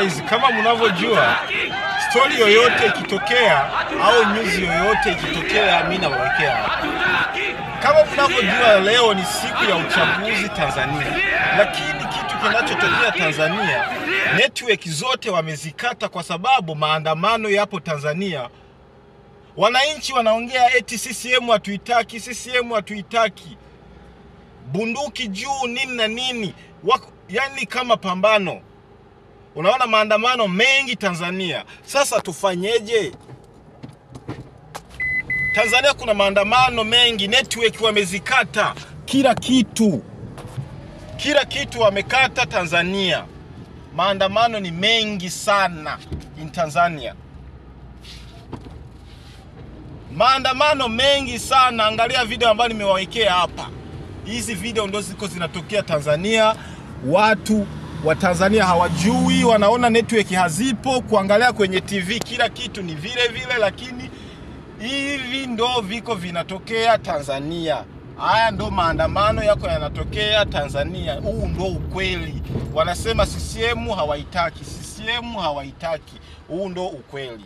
Guys, kama mnavyojua story yoyote ikitokea au news yoyote ikitokea, mimi nawawekea hapa. Kama mnavyojua leo ni siku ya uchaguzi Tanzania, lakini kitu kinachotokea Tanzania, network zote wamezikata kwa sababu maandamano yapo Tanzania. Wananchi wanaongea eti CCM hatuitaki, CCM hatuitaki, bunduki juu, nini na nini, wako, yani kama pambano. Unaona maandamano mengi Tanzania. Sasa tufanyeje? Tanzania kuna maandamano mengi, network wamezikata, kila kitu. Kila kitu wamekata Tanzania. Maandamano ni mengi sana in Tanzania. Maandamano mengi sana. Angalia video ambayo nimewawekea hapa. Hizi video ndio ziko zinatokea Tanzania. Watu wa Tanzania hawajui, wanaona network hazipo, kuangalia kwenye TV kila kitu ni vile vile, lakini hivi ndo viko vinatokea Tanzania. Haya ndo maandamano yako yanatokea Tanzania. Huu ndo ukweli. Wanasema CCM hawaitaki, CCM hawaitaki. Huu ndo ukweli.